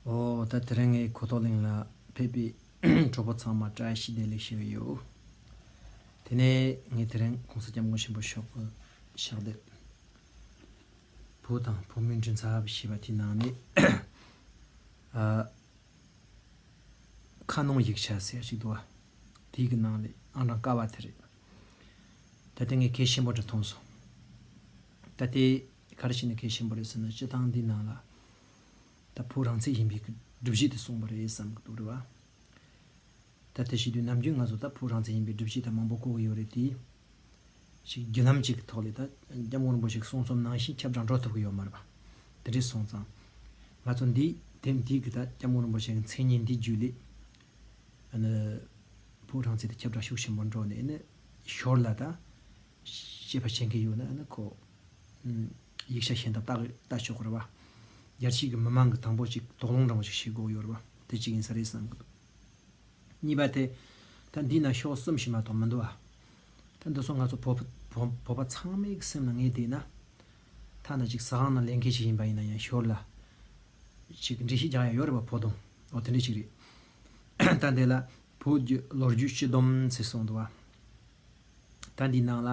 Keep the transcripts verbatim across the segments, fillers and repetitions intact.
ཨོ། ད་དེ་རིང་ངས་གོ་ཐོག་གླིང་ལ་ཕེབས་པའི་གྲོགས་པོ་ཚང་མ་བཀྲ་ཤིས་བདེ་ལེགས་ཞུ་གི་ཡོད། དེ་ནས་ངས་དེ་རིང་གོང་ས་སྐྱབས་མགོན་ཆེན་པོ་མཆོག་གི་ཕྱག་དེབ་བུ་དང་བུ་མོའི་མགྲིན་ཚབ་ཞེས་པ་དེའི་ནང་ནས། ཨ། ཁ་ནང་ཡིག་ཆ་ཟེར་ཞིག་འདུག་བ། དེའི་གི་ནང་ལས་ཨང་གྲངས་ཀ་བ་དེ་རེད། ད་དེ་ངས་གལ་ཆེན་པོ་འདྲ་མཐོང་སོང་། ད་དེ་ག་རེ་བྱས་ནས་གལ་ཆེན་པོ་རེད་ཟེར་ན། སྤྱིར་བཏང་འདིའི་ནང་ལ་ད་བོད་རང་བཙན་ཡིན་པའི་གི་སྒྲུབ་བྱེད་དེ་གསུངས་པ་རེད་བསམ་གི་འདུག་རེད་བ། ད་དེ་བྱེད་དུས་ནམ་རྒྱུན་ང་ཚོ་ད་བོད་རང་བཙན་ཡིན་པའི་སྒྲུབ་བྱེད་ད་མང་པོ་གོ་གི་ཡོད་རེད་དེ། ཞིག་བརྒྱུད་ལམ་གཅིག་གི་ཐོག་ལས་ད་སྐྱབས་མགོན་རིན་པོ་ཆེ་གི་གསུང་རྩོམ་ནང་བཞིན་ཁྱབ་བསྒྲགས་འགྲོ་ཐུབ་ཀྱི་ཡོད་མ་རེད་པ། དེ་འདྲས་སོང་ཙང་། ང་ཚོ་འདིའི་དེབ་འདིའི་གི་ད་སྐྱབས་མགོན་རིན་པོ་ཆེ་གི་མཚན་སྙན་འདི་བརྒྱུད་ལས། ཨ་ནི། བོད་རང་བཙན་དེ་ཁྱབ་བསྒྲགས་ཤུགས་ཆེན་པོ་འགྲོ་ནས་ནི། ཞོར་ལ་ད། ཤེས་པ་ཤེས་མཁན་ཡོད་ན་ནི་ཁོ། ཨུམ། ཡིག་ཆ་གཞན་དག་ལྟ་ལྟ་ཆོག་གི་རེད་བ། རྒྱལ་སྤྱི་གི་མི་མང་གི་དང་པོ་ཅིག་དོགས་སློང་འདྲ་བོ་ཅིག་བྱེད་དགོས་ཡོད་རེད་བ། དེ་གཅིག་ཡིན་ས་རེད་བསམ་གི་འདུག་གཉིས་པ་དེ། ད་འདི་ན་ཤོག་གསུམ་ཞིག་མ་གཏོགས་མི་འདུག་ཨ། ད་འདི་ཚོ་ང་ཚོ་བོད་བོད་བོད་པ་ཚང་མའི་སེམས་ལ་ངེས་བསྡད་ན། ཐ་ན་ཅིག་ཟ་ཁང་ནང་ལས་མཁན་ཞིག་ཡིན་པ་ཡིན་ན་ཡང་ཞོར་ལ། ཅིག་འགྲེལ་བཤད་རྒྱག་ཡ་ཡོད་རེད་པ། བོད་དོན། འོ་དེ་འདྲ་ཞིག་རེད། ད་འདི་ལ་བོད་ཀྱི་ལོ་རྒྱུས་སྤྱི་སྡོམ་ཟེར་གསུངས་འདུག་བ། ད་འདིའི་ནང་ལ།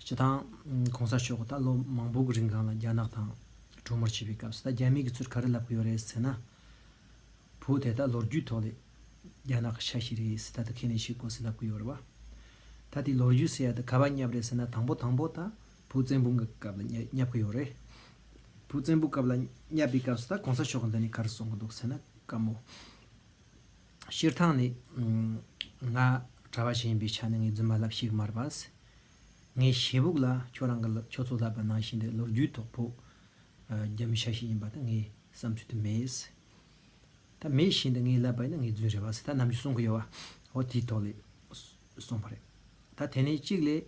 སྤྱིར་བཏང་གོང་ས་མཆོག་གིས་ད་ལོ་མང་པོ་གི་རིང་སྒང་ལ་རྒྱ་ནག་དང་གྲོས་མོལ་བྱེད་པའི་སྐབས་སུ་ད་རྒྱ་མི་གི་ཚུར་ག་རེ་ལབ་གི་ཡོད་རེད་ཟེར་ན། བོད་དེ་ད་ལོ་རྒྱུས་ཐོག་ལས་རྒྱ་ནག་གི་ཆ་ཤས་རེད་ཟེར། ད་ད་ཁས་ལེན་བྱེད་དགོས་ཟེར་ལབ་གི་ཡོད་རེད་བ། ད་དེ་ལོ་རྒྱུས་ཟེར་ཡ་ད་ག་པར་བསྙབས་རེད་ཟེར་ན། དང་པོ་དང་པོ་ད་བོད་བཙན་པོའི་སྐབས་ལ་བསྙབས་བསྙབས་གི་ཡོད་རེད། བོད་བཙན་པོའི་སྐབས་ལ་བསྙབས་པའི་སྐབས་སུ་ད་གོང་ས་མཆོག་གིས་འདི་ནས་ག་རེ་གསུང་གི་འདུག་ཟེར་ན། བཀའ་མོལ། སྤྱིར་བཏང་ནས། ང་གྲྭ་པ་ཞིག་ཡིན་པའི་ཆ་ནས་ངས་རྫུན་མ་ལབ་ཤེས་ཀྱི་མ་རེད་པ། ངའི་ཞེ་ཕུགས་ལ་ཁྱོད་རང་གི་ལ་ཁྱོད་ཚོ་ལབ་པ་ནང་བཞིན་དུ་ལོ་རྒྱུས་ཐོག་བོད་རྒྱ་མི་ཆ་ཤས་ཡིན་པ་དེ་ངའི་བསམ་ཚུལ་དེ་མེད། ད་མེད་བཞིན་དུ་ངས་ལབ་པ་ཡིན་ན་ངས་རྫུན་རེད་པ་ཟེར་ད་ནམ་རྒྱུན་གསུང་གི་ཡོད་པ། འོ་དེའི་ཐོག་ལས་གསུངས་པ་རེད། ད་དེ་ནས་གཅིག་ལས།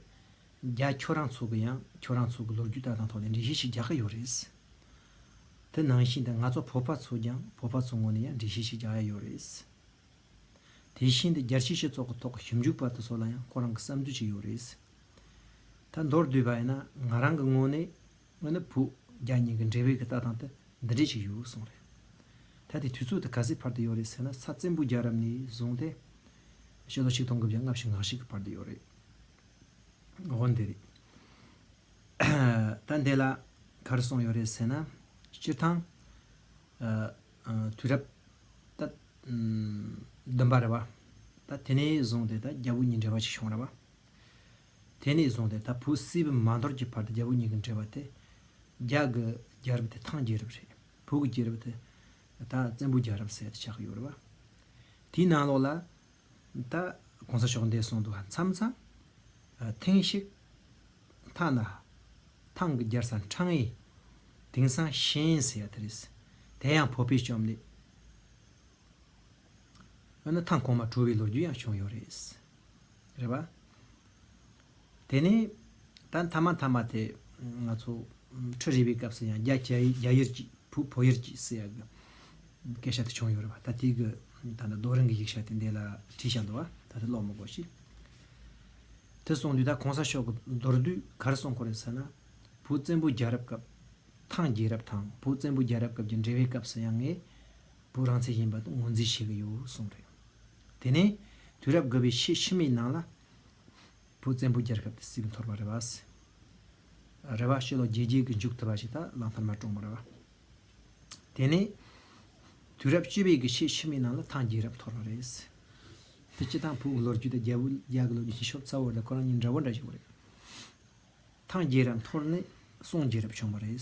རྒྱ་ཁྱོད་རང་ཚོ་གི་ཡང་ཁྱོད་རང་ཚོ་གི་ལོ་རྒྱུས་ལྟ་སྟངས་ཐོག་ནས་འགྲེལ་བཤད་ཞིག་རྒྱག་གི་ཡོད་རེད། དེ་ནང་བཞིན་དུ་ང་ཚོ་བོད་པ་ཚོ་ཀྱང་བོད་པ་ཚོ་ངོས་ནས་ཡང་འགྲེལ་བཤད་ཞིག་རྒྱག་ཡ་ཡོད་རེད། དེ་བཞིན་དུ་རྒྱལ་སྤྱིའི་སྤྱི་ཚོགས་ཀྱི་ཐོག་གི་ཞིབ་འཇུག་པ་དེ་ཚོ་ལ་ཡང་ཁོ་རང་གི་བསམ་ཚུལ་ཅིག་ཡོད་རེད། ད་མདོར་བསྡུས་པ་ཡིན་ན་ང་རང་གི་ངོས་ནས་ང་ནི་བོད་རྒྱ་གཉིས་ཀྱི་འབྲེལ་བའི་གི་ལྟ་སྟངས་དེ་འདི་འདྲས་ཅིག་ཡོད་གསུངས་རེད། ད་དེ་དུས་ཚོད་དེ་ག་ཚོད་བར་དུ་ཡོད་རེད་ཟེར་ན། ཚ་བཙན་པོའི་རྒྱལ་རབས་ནས་བཟུང་སྟེ་ཕྱི་ལོ་ཆིག་སྟོང་དགུ་བརྒྱ་ལྔ་བཅུ་ང་བཞི་གི་བར་དུ་ཡོད་རེད། འོ་འདི་རེད། ད་འདི་ལ་ག་རེ་གསུངས་ཡོད་རེད་ཟེར་ན། སྤྱིར་བཏང་། ཨ། ཨ། དུས་རབས་ད་ཨམ་བདུན་པ་རེད་བ། ད་དེ་ནས་བཟུང་སྟེ་ད་རྒྱ་བོད་གཉིས་འབྲེལ་བ་ཞིག་བྱུང་རེད་བ། དེ་ནས་བཟུང་སྟེ་ད་བོད་སིལ་བུ་མ་འཐོར་གྱི་བར་དུ་རྒྱ་བོད་གཉིས་ཀྱི་འབྲེལ་བ་དེ། རྒྱ་གི་རྒྱལ་རབས་དེ་ཐང་རྒྱལ་རབས་རེད། བོད་ཀྱི་རྒྱལ་རབས་དེ་ད་བཙན་པོའི་རྒྱལ་རབས་ཟེར་དེ་ཆགས་ཀྱི་ཡོད་རེད་བ། དེའི་ནང་ལོགས་ལ། ད་གོང་ས་མཆོག་འདས་སོང་འདུག་མཚམས་མཚམས། ཨ། ཐེངས་ཤིག་ཐ་ན། ཐང་གི་རྒྱལ་ས་ཁྲང་ཨེ། དེང་སང་ཞིན་ཨེན་ཟེར་ཡ་དེ་རེད། དེ་ཡང་བོད་པས་བཅོམ་ནས། ཨ་ནི་ཐང་གོང་མ་གྲུབ་པའི་ལོ་རྒྱུས་ཡང་བྱུང་ཡོད་རེད། རེད་བ། དེ་ནས་ད་མཐའ་མ་མཐའ་མ་དེ་ང་ཚོ་ཁྲི་རལ་པའི་སྐབས་སུ་ཡང་རྒྱ་རྒྱ་ཡུལ་རྒྱ་ཡུལ་གྱི་བོད་བོད་ཡུལ་གྱི་ཟེར་ཡ་གི་སྐད་ཆ་དེ་བྱུང་ཡོད་རེད་བ། ད་དེ་གི་ད་ལྟ་རྡོ་རིང་གི་ཡིག་ཆ་དེ་འདི་ལ་བྲིས་བཞག་འདུག་བ། ད་དེ་ཀློག་མི་དགོས་ཤིག་དེ་སོང་དུས་ད་གོང་ས་མཆོག་གི་མདོར་བསྡུས་ག་རེ་གསུང་གི་ཡོད་རེད་ཟེར་ན། བོད་བཙན་པོའི་རྒྱལ་རབས་སྐབས། ཐང་རྒྱལ་རབས་དང་བོད་བཙན་པོའི་རྒྱལ་རབས་སྐབས་ཀྱི་འབྲེལ་བའི་སྐབས་སུ་ཡང་ངས་བོད་རང་བཙན་ཡིན་པ་དེ་ངོས་འཛིན་བྱེད་ཀྱི་ཡོད་གསུངས་རེད། དེ་ནས་དུས་རབས་དགུ་པའི་ཕྱེད་ཕྱི་མའི་ནང་ལ་བོད་བཙན་པོའི་རྒྱལ་ཁབ་དེ་སྲིད་པ་འཐོར་བ་རེད་བ། རེད་བ། ཕྱི་ལོ་བརྒྱད་བརྒྱད་ཀྱི་མཇུག་ཐུབ་པ་ཞིག་ད་གླང་དར་མ་གྲོངས་པ་རེད་བ། དེ་ནས་དུས་རབས་བཅུ་པའི་གི་ཕྱེད་ཕྱི་མའི་ནང་ལ་ཐང་རྒྱལ་རབས་འཐོར་བ་རེད། དེ་སྤྱིར་བཏང་བོད་ཀྱི་ལོ་རྒྱུས་དང་རྒྱ་བོད་རྒྱ་གི་ལོ་རྒྱུས་ཀྱི་ཤོབ་ཚ་བོ་དང་ཁོ་རང་གཉིས་འདྲ་བོ་འདྲ་ཞིག་རེད། ཐང་རྒྱལ་རབས་འཐོར་ནས་སོང་རྒྱལ་རབས་བྱུང་བ་རེད།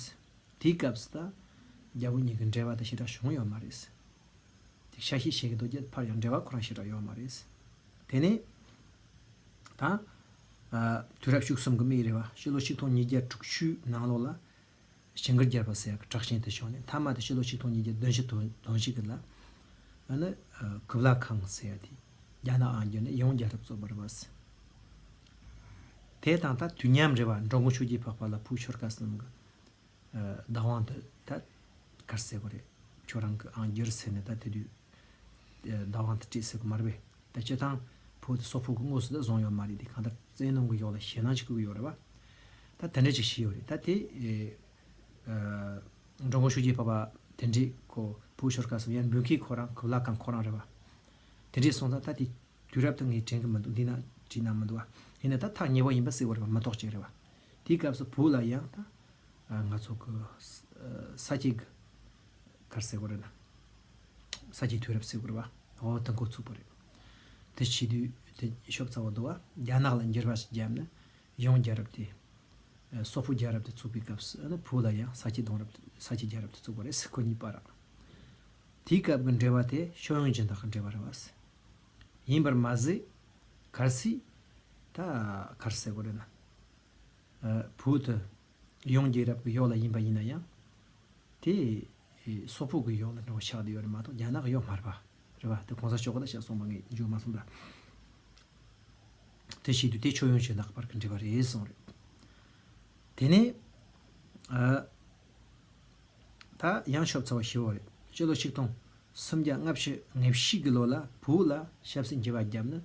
དེའི་སྐབས་སུ་ད་རྒྱ་བོད་གཉིས་ཀྱི་འབྲེལ་བ་དང་ཞེ་དྲག་བྱུང་ཡོད་མ་རེད། དེ་ཆ་ཤས་བཤད་ཀྱི་འདུག་རྒྱུ་ཕར་ཡང་འབྲེལ་བ་ཁོ་རང་ཞེ་དྲག་ཡོད་མ་རེད། དེ་ནས་ད་ཨ་དུས་རབས་བཅུ་གསུམ་གྱི་མིག་རེད་བ། ཕྱི་ལོ་ཆིག་སྟོང་ཉིས་བརྒྱ་དྲུག་ཅུ་ནང་ལོགས་ལ་ཞིང་གུར་རྒྱལ་པོ་ཟེར་ཡག་གི་དྲག་ཞན་དེ་བྱུང་ནས་མཐའ་མ་དེ་ཕྱི་ལོ་ཆིག་སྟོང་ཉིས་བརྒྱ་བདུན་ཅུ་དོན་དོན་ཅིག་གི་ལ་ཨ་ནི་ཨ་ཀུབ་ལ་ཁང་ཟེར་ཡ་དེ་རྒྱ་ནག་ཨང་བརྒྱུད་ནས་ཡང་རྒྱལ་རབས་བཙུགས་པ་རེད་བ། དེ་དང་ད་དུས་མཉམ་རེད་བ། འགྲོ་མགོན་ཆོས་རྒྱལ་འཕགས་པ་ལ་ཕུག་ཆོལ་ཁ་གསུམ་གི་ཨ་བདག་དབང་དུ་ད་ག་རེ་ཟེར་དགོས་རེད། ཁྱོད་རང་གི་ཨང་བསྒྱུར་ཟེར་ནས་ད་དེ་དུས་ཨ་བདག་དབང་དུ་སྤྲད་ཟེར་གི་མ་རེད་པས། ད་སྤྱིར་བཏང་བོད་དེ་སོག་པོ་གི་དངོས་སུ་ད་བཟུང་ཡོད་མ་རེད་དེ། གང་ལྟར་བཙན་གནོན་གི་ཡོག་ལ་ཞེད་སྣང་ཅིག་སྐུལ་གི་ཡོད་རེད་བ། ད་དེ་འདྲ་ཅིག་བྱས་ཡོད་རེད། ད་དེ་ཨ་འགྲོ་མགོན་ཆོས་རྒྱལ་འཕགས་པ་དེ་འདྲས་ཁོ་ བུ་ཤོར་སྐབས་སུ་ཡང་འབོད་མཁན་ཁོ་རང་གི་བླ་གང་ཁོ་རང་རེད་བ། དེ་འདྲས་སོང་ཙང་ད་དེ་དུས་རབས་དེ་ངས་དྲན་གི་མི་འདུག་འདི་ན་བྲིས་ན་མི་འདུག་བ། ཡིན་ན་ད་ཐག་ཉེ་བོ་ཡིན་པ་གསལ་བོ་རེད་བ། མི་ཐོག་ཅིག་རེད་བ། དེའི་སྐབས་སུ་བུ་ལ་ཡང་ད་ང་ཚོ་གི་ས་སྐྱེས་གི་གར་ཟེར་བ་རེད་ན། ས་སྐྱེས་དུས་རབས་ཟེར་བ་རེད་བ། འོ་དེ་འགོ་ཚུགས་པ་རེད། དེ་བྱེད་དུས་དེ་ཤོབ་ཚ་བོ་འདུག་བ། རྒྱ་ནག་ལ་འགྱུར་བ་ཞིག་བརྒྱབ་ནས་ཡང་རྒྱལ་རབས་དེ། སོག་པོ་རྒྱལ་རབས་དེ་ཚུགས་པའི་སྐབས་སུ་ཨ་ནི་བོད་ལ་ཡང་ས་སྐྱེས་གདུང་རབས་ས་སྐྱེས་རྒྱལ་རབས་དེ་ཚུགས་པ་རེད། ཁོ་གཉིས་བར། དེའི་སྐབས་ཀྱི་འབྲེལ་བ་དེ་ཤོག་གཡུ་འཇིགས་དང་གི་འབྲེལ་བ་རེད་བ། ཡིན་པར་མ་ཟད། གལ་སྲིད། ད་གར་ཟེར་དགོས་རེད་ན། བོད་དུ་ཡང་རྒྱལ་རབས་ཀྱི་ཡོག་ལ་ཡིན་པ་ཡིན་ན་ཡང་། དེ། སོག་པོ་གི་ཡོག་ལ་འགྲོ་ཆགས་བསྡད་ཡོད་རེད་མ་གཏོགས་རྒྱ་ནག་གི་ཡོག་མ་རེད་པ། རེད་བ། དེ་གོང་ས་མཆོག་གི་ད་བཤད་སོང་བ་ངས་འཇུ་མ་སོང་ད། དེ་བྱེད་དུས་དེ་ཆོས་ཡོན་ཆོས་ནག་བར་གྱི་འབྲེལ་བ་རེད་གསུངས་རེད། དེ་ནས། ཨ། ད་ཡང་ཤོབ་ཚ་བ་ཞི་བོ་རེད། སྤྱི་ལོ་ཆིག་སྟོང་སུམ་བརྒྱ་ལྔ་བཅུ་ང་བཞི་གི་ལོ་ལ་བོད་ལ་ཆབ་སྲིད་འགྱུར་བ་བརྒྱབ་ནས་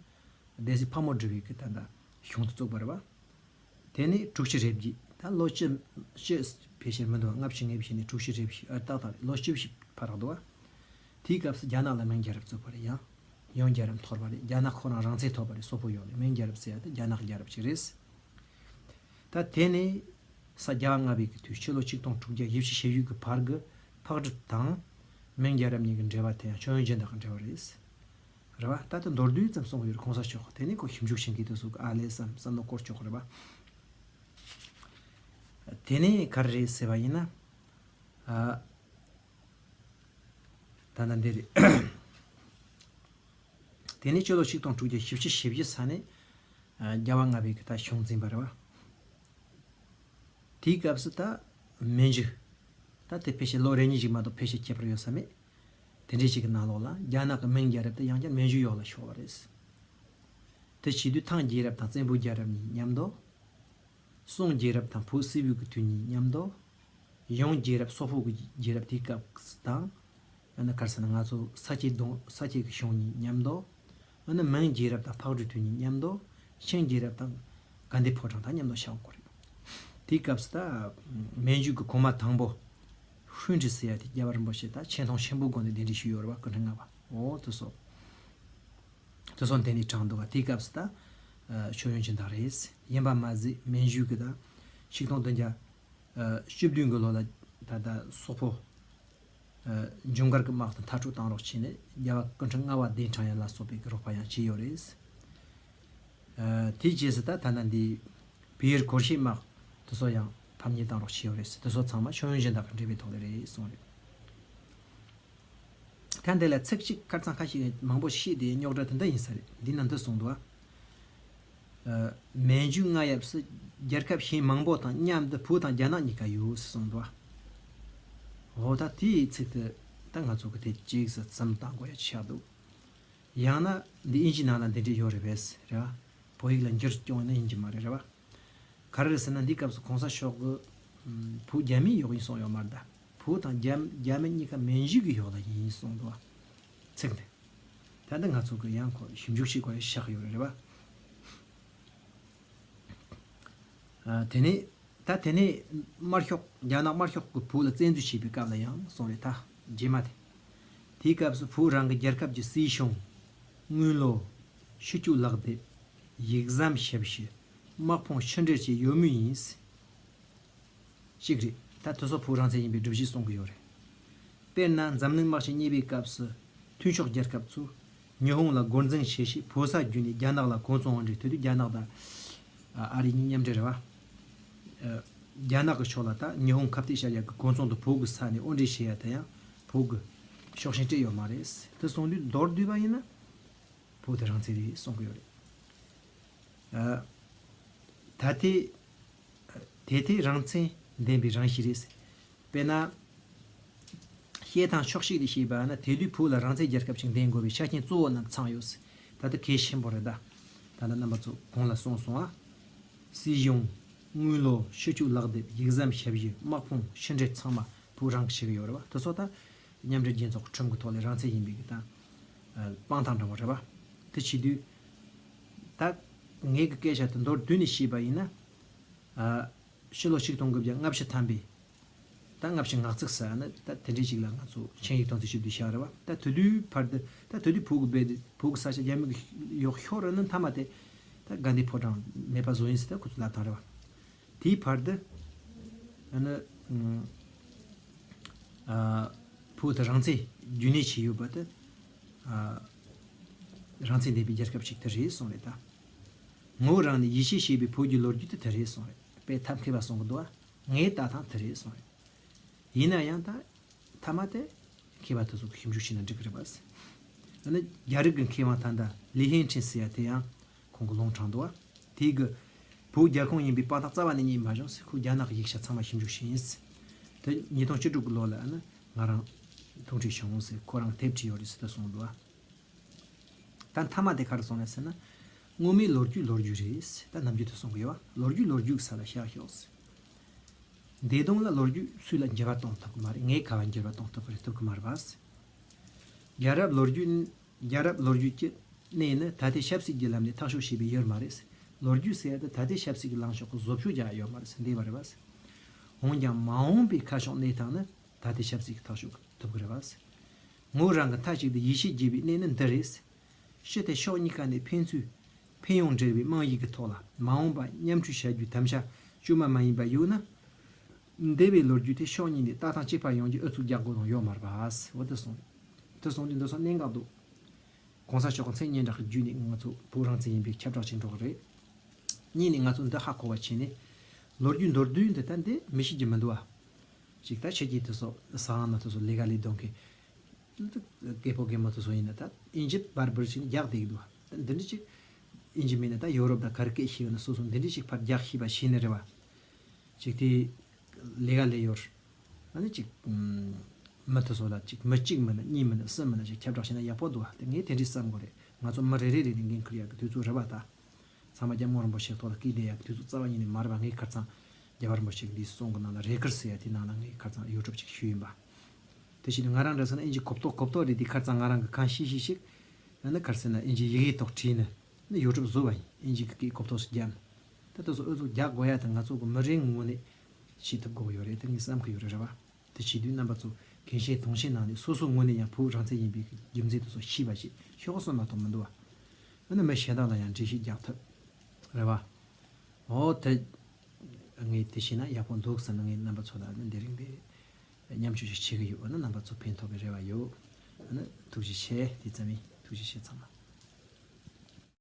སྡེ་སྲིད་ཕག་མོ་སྒྲོལ་བའི་གི་ད་ལྟ་གཞུང་དུ་བཙུགས་པ་རེད་བ། དེ་ནས་དྲུག་ཅུ་རེ་བརྒྱད། ད་ལོ་བཅུ་བཅུ་ཕལ་ཆེར་མི་འདུག་ལྔ་བཅུ་ང་བཞི་ནས་དྲུག་ཅུ་རེ་བཞི། ཨ། ཏག་ཏག་རེད། ལོ་བཅུ་བཞི་ཕར་རག་འདུག་བ། དེའི་སྐབས་སུ་རྒྱ་ནག་ལ་མིང་རྒྱལ་རབས་བཙུགས་པ་རེད། ཡང་ཡང་རྒྱལ་རབས་འཐོར་བ་རེད། རྒྱ་ནག་ཁོ་རང་རང་བཙན་ཐོབ་པ་རེད། སོག་པོ་ཡོག་ལས། མིང་རྒྱལ་རབས་ཟེར་ཡ་དེ་རྒྱ་ནག་རྒྱལ་རབས་ཅིག་རེད། ད་དེ་ནས་ས་རྒྱལ་བ་ལྔ་པའི་གི་དུས་ཕྱི་ལོ་ཆིག་སྟོང་དྲུག་བརྒྱ་བཞི་བཅུ་ཞེ་བཞི་གི་བར་གྱི་ཕག་གྲུ་དང་མིང་རྒྱལ་རབས་གཉིས་ཀྱི་འབྲེལ་བ་དེ་ཡང་ཆོས་ཡོན་སྦྱིན་བདག་གི་འབྲེལ་བ་རེད། རེད་བ། ད་ལྟ་མདོར་བསྡུས་ཙམ་གསུང་གི་ཡོད་རེད། གོང་ས་མཆོག་གིས་དེ་ནས་ཁོ་ཞིབ་འཇུག་བྱེད་མཁན་དེ་ཚོ་གི་ཨ་ལས་བསམ་བསམ་བློ་འཁོར་ཆོག་གི་རེད་བ། དེ་ནས་ག་རེ་རེད་ཟེར་བ་ཡིན་ན། ཨ། ད་ལྟ་འདི་རེད། དེ་ནས་སྤྱི་ལོ་ཆིག་སྟོང་དྲུག་བརྒྱ་བཞི་བཅུ་ཞེ་བཞི་ས་ནས། ཨ། རྒྱལ་བ་ལྔ་པའི་གི་ད་གཞུང་འཛིན་པ་རེད་བ། དེའི་སྐབས་སུ་ད་མན་ཇུ། ད་དེ་ཕལ་ཆེར་ལོ་རེ་གཉིས་ཤིག་མ་གཏོགས་ཕལ་ཆེར་ཁྱད་པར་ཡོད་ས་མེད། དེ་འདྲའི་ཞིག་གི་ནང་ལོགས་ལ་རྒྱ་ནག་གི་མིང་རྒྱལ་རབས་དེ་ཡང་བསྐྱར་མན་ཇུ་ཡོག་ལ་ཤོར་བ་རེད། དེ་བྱེད་དུས་ཐང་རྒྱལ་རབས་དང་བཙན་པོ་རྒྱལ་རབས་གཉིས་མཉམ་དུ། སུང་རྒྱལ་རབས་དང་བོད་སིལ་བུའི་གི་དུས་གཉིས་མཉམ་དུ། ཡང་རྒྱལ་རབས་སོག་པོ་གི་རྒྱལ་རབས་དེའི་སྐབས་དང་། ཨ་ནི་ག་རེ་ཟེར་ན་ང་ཚོ་ས་སྐྱེས་གདུང་ས་སྐྱེས་ཀྱི་གཞུང་གཉིས་མཉམ་དུ། ཨ་ནི་མིང་རྒྱལ་རབས་དང་ཕག་གྲུའི་དུས་གཉིས་མཉམ་དུ། ཆིང་རྒྱལ་རབས་དང་དགའ་ལྡན་ཕོ་བྲང་དང་མཉམ་དུ་ཆགས་དགོས་རེད། དེའི་སྐབས་སུ་ད་མན་ཇུ་གི་གོང་མ་དང་པོ་ཧུན་ཀྲི་ཟེར་ཡ་དེ་རྒྱལ་བ་རིན་པོ་ཆེ་ད་ཆེ་མཐོང་ཆེན་པོའི་སྒོ་ནས་གདན་འདྲེན་ཞུས་ཡོད་རེད་བ། སྐུ་ཕྲེང་ལྔ་པ། འོ་དེ་སོ། དེ་སོ་འདི་ནས་དྲངས་འདུག་ག། དེའི་སྐབས་སུ་ད་ཆོས་ཡོན་སྦྱིན་བདག་རེད། ཡིན་པ་མ་ཟད་མན་ཇུ་གི་ད་ཆིག་སྟོང་བདུན་བརྒྱ་བཅུ་བདུན་གི་ལོ་ལ་ད་ལྟ་སོག་པོ་ཇུན་གར་གྱི་དམག་དང་མཐའ་དྲུག་བཏང་རོགས་བྱས་ནས་རྒྱལ་བ་སྐུ་ཕྲེང་ལྔ་པ་གདན་དྲངས་ཡ་ལ་སོགས་པའི་གི་རོགས་པ་ཡང་བྱས་ཡོད་རེད། དེའི་རྗེས་སུ་ད་ད་ལྟ་འདི་བེ་ཡར་གོར་ཤེ་དམག་དེ་ཚོ་ཡང་ཕམ་ཉེས་བཏང་རོགས་བྱས་ཡོད་རེད། དེ་ཚོ་ཚང་མ་ཆོས་ཡོན་སྦྱིན་བདག་གི་འབྲེལ་བའི་ཐོག་ལས་རེད་གསུངས་རེད། ད་འདི་ལ་ཚིག་གཅིག་ཁ་རྩང་ཁ་ཤས་མང་པོ་བཤད་དེ་རྙོག་དྲ་དེ་འདྲ་ཡིན་ས་རེད། འདི་ན་འདི་གསུངས་འདུག་ཨ། མན་ཇུའི་རྔ་ཡབ་སུ་རྒྱལ་ཁབ་གཞན་མང་པོ་དང་མཉམ་དུ་བོད་དང་རྒྱ་ནག་གཉིས་ཀ་ཡོད་ཟེར་གསུངས་འདུག་ཨ། འོ་ད་དེའི་ཚིག་དེ་ད་ང་ཚོ་གི་དེ་གཅིག་ཟེར་ཙམ་བཏང་དགོས་ཡ་ཆགས་འདུག། ཡང་ན་འདི་ཨིན་ཇི་ནང་ལ་འདི་འདྲ་ཡོད་རེད་པས་རེད་བ། བོད་ཡིག་ལ་འགྱུར་སྐྱོང་ཡིན་ན་ཡིན་གྱི་མ་རེད་རེད་བ། ག་རེ་རེད་ཟེར་ན་འདིའི་སྐབས་སུ་གོང་ས་མཆོག་གི་བོད་རྒྱ་མིའི་ཡོག་ཡིན་གསུངས་ཡོད་མ་རེད་ད། བོད་དང་རྒྱ་རྒྱ་མི་གཉིས་ཀ་མན་ཇུ་གི་ཡོག་ལ་ཡིན་གསུངས་འདུག་བ། ཚིག་འདི། ད་འདི་ང་ཚོ་གི་ཡང་ཁོ་ཞིབ་འཇུག་བྱེད་དགོས་ཡ་ཤག་ཡོད་རེད་བ། ཨ། དེ་ནས་ད་དེ་ནས་དམར་ཤོག་རྒྱ་ནག་དམར་ཤོག་གིས་བོད་ལ་བཙན་འཛུལ་བྱས་པའི་སྐབས་ལ་ཡང་གསུངས་རེད་ད། རྗེས་མ་དེ། དེའི་སྐབས་སུ་བོད་རང་གི་རྒྱལ་ཁབ་ཀྱི་སྲིད་གཞུང་། དངུལ་ལོར་ཕྱི་སྐྱོད་ལག་དེབ། ཡིག་ཟམ་ཞབས་ཕྱི། དམག་དཔུང་ཕྱི་འབྲེལ་བཅས་ཡོད་མུས་ཡིན། གཅིག་རེད། ད་དེ་ཚོ་བོད་རང་བཙན་ཡིན་པའི་སྒྲུབ་གཞི་གསུང་གི་ཡོད་རེད། དཔེར་ན་འཛམ་གླིང་དམག་ཆེན་གཉིས་པའི་སྐབས་སུ་མཐུན་ཕྱོགས་རྒྱལ་ཁབ་ཚོས་ཉི་ཧོང་ལ་རྒོལ་འཛིང་བྱེད་ཆེད་བོད་ས་བརྒྱུད་ནས་རྒྱ་ནག་ལ་གོ་མཚོན་དབང་འབྲེལ། དེ་དུས་རྒྱ་ནག་དང་ཨ་རི་གཉིས་མཉམ་འབྲེལ་རེད་བ། རྒྱ་ནག་གི་ཕྱོགས་ལ་ད་ཉི་ཧོང་ཁ་གཏད་བྱ་ཡག་གི་གོ་མཚོན་དུ་བོད་ཀྱི་ས་ནས་དབང་འབྲེལ་བྱེད་ཡ་དེ་ཡང་བོད་ཀྱི་ཕྱོགས་ཞེན་སྤྲད་ཡོད་མ་རེད། དེ་གསུང་དུས་མདོར་བསྡུས་པ་ཡིན་ན། བོད་དེ་རང་བཙན་རེད་གསུང་གི་ཡོད་རེད། ཨ། ད་དེ། དེ་དེ་རང་བཙན་ལྡན་པའི་རང་བཞིན་རེད། དཔེར་ན། བཤད་སྟངས་ཕྱོགས་གཅིག་ནས་བཤད་པ་ན་དེ་དུས་བོད་ལ་རང་བཙན་རྒྱལ་ཁབ་ཅིག་འདེམས་དགོས་པའི་ཆ་རྐྱེན་གཙོ་བོ་རྣམས་ཚང་ཡོད། ད་ལྟ་གལ་ཆེན་པོ་རེད་ད། ད་ལྟ་རྣམ་པ་ཚོ་གོང་ལ་གསུངས་སོང་ཨ། སྲིད་གཞུང་། དངུལ་ལོར་ཕྱི་སྐྱོད་ལག་དེབ། ཡིག་ཟམ་ཞབས་ཕྱི། དམག་དཔུང་ཕྱི་འབྲེལ་ཚང་མ་བོད་རང་གིས་བྱེད་ཀྱི་ཡོད་རེད་བ། དེ་ཚོ་ད་མཉམ་འབྲེལ་རྒྱལ་ཚོགས་ཀྱི་ཁྲིམས་ཀྱི་ཐོག་ལས་རང་བཙན་ཡིན་པའི་གི་ད་དཔང་རྟགས་འདྲ་བོ་རེད་བ། དེ་བྱེད་དུས་ད་ངེད་ཀྱི་སྐད་ཆ་དེ་མདོར་བསྡུས་ནས་བཤད་པ་ཡིན་ན། ཕྱི་ལོ་ཆིག་སྟོང་དགུ་བརྒྱ་ལྔ་བཅུ་ཐམ་པའི་ ད་སྔ་ཕྱི་ངག་ཚིག་ཟེར་ནི་ད་དེ་འདྲའི་ཞིག་ལ་ང་ཚོ་ཆིངས་ཡིག་དོན་ཚན་བཞི་བཅུ་ཞེ་ལྔ་རེད་བ། ད་དེ་དུས་བར་དུ་ད་དེ་དུས་བོད་ཀྱི་སྦས་དེ་བོད་ཀྱི་ས་ཆ་རྒྱ་མི་གིས་གཡོག་ཤོར་རེད་ནི་མཐའ་མ་དེ་ད་དགའ་ལྡན་ཕོ་བྲང་མེད་པ་བཟོ་ཡིན་ཟེར་ད་ཁོ་ཚོ་ལབ་སྟངས་རེད་བ། དེའི་བར་དུ་ཨ་ནི་ཨ་བོད་དུ་རང་བཙན་རྒྱུན་གནས་བྱས་ཡོད་པ་དེ་ཨ་རང་བཙན་ལྡན་པའི་རྒྱལ་ཁབ་ཅིག་དེ་རེད་གསུངས་རེད་ད། ངོ་བོ་རང་ནས་ཡིད་ཆེས་བྱེད་པའི་བོད་ཀྱི་ལོ་རྒྱུས་དེ་དེ་རེད་གསུངས་རེད། དཔེ་ཐབས་མཁས་པ་གསུང་གི་འདུག་བ། ངའི་ལྟ་སྟངས་དེ་རེད་གསུངས་རེད། ཡིན་ན་ཡང་ད་མཐའ་མ་དེ་མཁས་པ་དེ་ཚོ་གིས་ཞིབ་འཇུག་བྱས་ན་འགྲིག་གི་རེད་པ། ཨ་ནི་རྒྱ་རིགས་ཀྱི་མཁས་དབང་ད་ལྟ་ལི་ཧེང་ཁྲིན་ཟེར་ཡ་དེ་ཡང་ཁོང་གིས་ལུང་དྲངས་འདུག་བ། དེ་གིས་བོད་རྒྱལ་ཁོངས་ཡིན་པའི་དཔང་རྟགས་རྩ་བ་ནས་རྙེད་མ་བྱུང་ཟེར། ཁོས་རྒྱ་ནག་གི་ཡིག་ཆ་ཚང་མ་ཞིབ་འཇུག་བྱས་ཡིན་ཟེར། དེ་ཉིས་སྟོང་བཅུ་དྲུག་གི་ལོ་ལ་ཨ་ནི་ང་རང་ཐུག་འཕྲད་བྱུང་ཟེར། ཁོ་རང་དེབ་བྲིས་ཡོད་རེད་ཟེར་ད་གསུངས་འདུག་བ། ད་མཐའ་མ་དེ་ག་རེ་གསུངས་རེད་ཟེར་ན། སྔོན་མའི་ལོ་རྒྱུས་ལོ་རྒྱུས་རེད་ཟེར། ད་ནམ་རྒྱུན་དུ་གསུང་གི་ཡོད་བ། ལོ་རྒྱུས་ལོ་རྒྱུས་ཀྱི་ས་ལ་བཞག་ཤོག་ཟེར། འདས་དོན་ལ་ལོ་རྒྱུས་སུས་ལ་འགྱུར་བ་གཏོང་ཐུབ་ཀྱི་མ་རེད། ངས་ག་བ་འགྱུར་བ་གཏོང་ཐུབ་ཀྱི་རེད། ཐུབ་ཀྱི་མ་རེད་པ་ཟེར། རྒྱལ་རབས་ལོ་རྒྱུས། རྒྱལ་རབས་ལོ་རྒྱུས་ཀྱི་གནས་ནི་ད་ལྟའི་ཆབ་སྲིད་ཀྱི་ལམ་ནས་ཐག་གཅོད་བྱས་པའི་ཡུལ་མ་རེད་ཟེར། ལོ་རྒྱུས་ཟེར་ཡ་དེ་ད་ལྟའི་ཆབ་སྲིད་ཀྱི་ལངས་ཕྱོགས་ཀྱི་བཟོ་བཅོས་རྒྱག་ཡ་ཡོད་མ་རེད་ཟེར། འདས་པ་རེད་པ་ཟེར། འོན་ཀྱང་མ་འོངས་པའི་ཁ་ཕྱོགས་གནས་སྟངས་ནི་ད་ལྟའི་ཆབ་སྲིད་ཀྱིས་ཐག་གཅོད་ཐུབ་ཀྱི་རེད་པ་ཟེར། ངོ་བོ་རང་གི་མཐའ་གཅིག་ཏུ་ཡིད་ཆེས་བགྱིད་པའི་གནས་ནི་འདི་རེད་ཟེར། སྤྱི་དེ་ཕྱོགས་གཉིས་ཀ་ནས་ཕན་ཚུན་ཕན་ཡོན་འབྲེལ་བའི་དམངས་ཡིག་གི་ཐོག་ལ་མ་འོངས་པ་མཉམ་སྤྱོད་བྱ་རྒྱུའི་དམ་བཅའ་བཅོས་མ་མ་ཡིན་པ་ཡོད་ན། འདས་པའི་ལོ་རྒྱུས་དེ་ཕྱོགས་གཉིས་ནས་ལྟ་སྟངས་གཅིག་པ་ཡོང་རྒྱུ་ཨུ་ཚུགས་རྒྱག་དགོས་དོན་ཡོད་མ་རེད་པ་ཟེར། འོ་དེ་གསུངས། དེ་གསུངས་དུས་འདི་ཚོ་གནད་འགག་འདུག་གོང་ས་མཆོག་གི་མཚན་སྙན་གྲགས་ཀྱི་བརྒྱུད་ནས་ང་ཚོ་བོད་རང་བཙན་ཡིན་པའི་ཁྱབ་བསྒྲགས་ཅིག་འགྲོ་གི་རེད། གཉིས་ནས་ང་ཚོ་འདི་ཧ་གོ་བ་བྱས་ནས་ལོ་རྒྱུས་མདོར་བསྡུས་འདི་ལྟ་འདི་མི་ཤེས་ཀྱི་མི་འདུག་བ། ཅིག་ད་ཁྱེད་ཀྱིས་དེ་ཚོ་ཟ་ཁང་ནང་དེ་ཚོ་ལས་ཀ་ལས་གཏོང་མཁན། སྐད་པོ་རྒན་མོ་དེ་ཚོ་ཡིན་ན་ད་ཨིན་ཇི་བར་བར་བྱས་ནས་རྒྱག་བསྡད་ཀྱི་འདུག་ད་འདི་འདྲ་ཅིག་ཨིན་ཇི་མིན་ན་ད་ཡོ་རོབ་དང་ག་རེ་སྐད་ཤེས་ཡོད་ན་སོ་སོ་འདི་འདྲ་ཅིག་ཕར་རྒྱག་ཤེས་པ་ཤེས་ནི་རེད་བ། ཅིག་དེ་ལས་ཀ་ལས་ཡོད། ཨ་ནི་ཅིག་མི་དེ་ཚོ་ལ་ཅིག་མི་གཅིག་མིན་ན་གཉིས་མིན་ན་གསུམ་མིན་ན་ཅིག་ཁྱབ་བསྒྲགས་བྱས་ན་ཡག་པོ་འདུག་བ། དེ་ངས་དེ་འདྲ་བསམ་གི་རེད། ང་ཚོ་མི་རེ་རེ་རེ་ནས་འགན་འཁུར་ཡག་གི་དུས་ཚོད་རེད་བ་ད། ཚང་མ་རྒྱལ་བ་དབང་རིན་པོ་ཆེ་ཐོག་ལ་བཀུར་བསྡད་ཡག་གི་དུས་ཚོད་རྩ་བ་ཉིད་ནས་མ་རེད་པ། ངས་ཁ་སང་རྒྱལ་བ་རིན་པོ་ཆེ་གི་འདིའི་གསུང་གི་ནང་ལ་རེ་སྐུལ་ཟེར་ཡ་དེའི་ནང་ལ་ངས་ཁ་སང་ཡོ་ཊུབ་ཅིག་ཞུས་ཡིན་པ། དེ་བྱས་ནས་ང་རང་འདྲ་ཟེར་ན་ཨིན་ཇི་གོ་རྟོགས་གོ་རྟོགས་རེད། དེ་ཁ་སང་ང་རང་གི་གང་ཤེས་ཤེས་ཤིག་ཡང་ན་ག་རེ་ཟེར་ན་ཨིན་ཇི་ཡི་གེ་ཐོག་བྲིས་ནས་ནི་ཡོ་ཊུབ་བཟོས་པ་ཡིན། ཨིན་ཇི་གི་སྐད་གོ་རྟོགས་སུ་བརྒྱབ་ནས། ད་དེ་ཚོ་ཨུ་ཚུགས་རྒྱག་དགོས་ཡ་དེ་ང་ཚོ་གི་མི་རེ་ངོས་ནས་བྱེད་ཐུབ་དགོས་ཀྱི་ཡོད་རེད། དེ་ངས་བསམ་གི་ཡོད་རེད། རེད་བ། དེ་བྱེད་དུས་རྣམ་པ་ཚོ་རྒན་གཞོན་དུང་ཕྱུར་ནང་ནས་སོ་སོ་ངོས་ནས་ཡང་བོད་རང་བཙན་ཡིན་པའི་རྒྱུ་མཚན་དེ་ཚོ་ཤེས་པ་ཞིག་ཤོག་གསུངས་མ་གཏོགས་མི་འདུག་བ། ཨ་ནི་མི་གཞན་དག་ལ་ཡང་འགྲེལ་བཤད་རྒྱག་ཐུབ། རེད་བ། འོ་དེ། ངས་དེ་བྱས་ན་ཡག་པོ་འདུག་བསམ་ནས་ངས་རྣམ་པ་ཚོ་ལ་ཨ་ནི་དེ་རིང་འདི་མཉམ་སྤྱོད་ཅིག་བྱེད་ཀྱི་ཡོད། ཨ་ནི་རྣམ་པ་ཚོ་ཕན་ཐོགས་པའི་རེ་བ་ཡོད། ཨ་ནི་ཐུགས་རྗེ་ཆེ། དེ་ཙམ་ཡིན། ཐུགས་རྗེ་ཆེ་ཚང་མ།